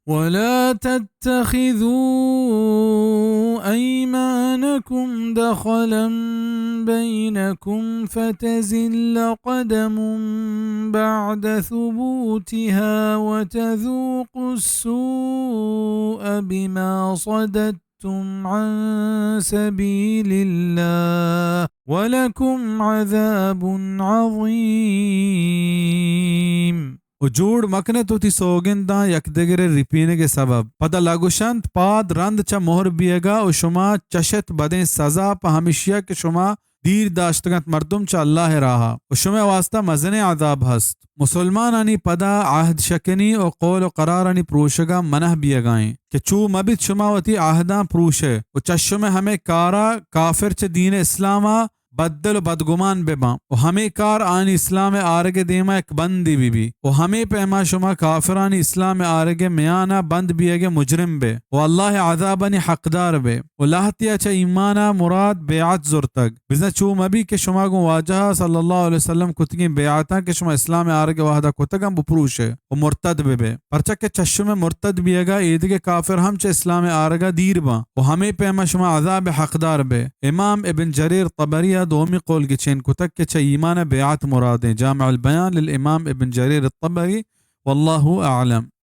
ولا تتخذوا أيمانكم دخلا بينكم فتزل قدم بعد ثبوتها وتذوقوا السوء بما صددتم عن سبيل الله ولكم عذاب عظيم. و جوڑ مکنت وتی سوگنداں یک دگرے رپینگ ء سبب۔ پدا لگوشنت، پاد رند چہ مہر بیئگا و شما چشت بدیں سزا پہ ہمشیا کہ شما دیر داشتگنت مردم چہ اللہ ء راہا و شمئے واسطہ مزنیں عذاب ہست۔ مسلمانانی پدا عہد شکنی و قول و قرارانی پروشگا منع بیئگائیں کہ چو مبیت شما وتی عہداں پروشئے و چہ شمئے ہمے کارا کافر چہ دین اسلاما بددل و بدگمان بہ باں و ہمے کار آنی اسلام ء آرگ ء دیما یک بندے بہ بی و ہمے پیما شما کافرانی اسلام ء آرگ ء میان ء بند بیئگ ء مجرم بئے و اللہ ء عذابانی حقدار بئے و لہتیا چہ ایمان ء مراد بیعت زرتگ۔ بزاں چو مہ بی کہ شما گوں واجہ ء صلی اللہ علیہ وسلم کتگیں بیعتاں کہ شما اسلام ء آرگ ء وہدا کتگاں بپروشئے و مرتد بہ بئے، پرچا کہ چہ شمئے مرتد بیئگا ایدگہ کافر ہم چہ اسلام ء آرگا دیر باں و ہمے پیما شما عذاب ء حقدار بئے۔ امام ابن جریر طبری ء دومی قول گچین کتگ کہ چہ ایمان ء بیعت مرادیں۔ جامع البیان للامام ابن جریر الطبری۔ واللہ اعلم۔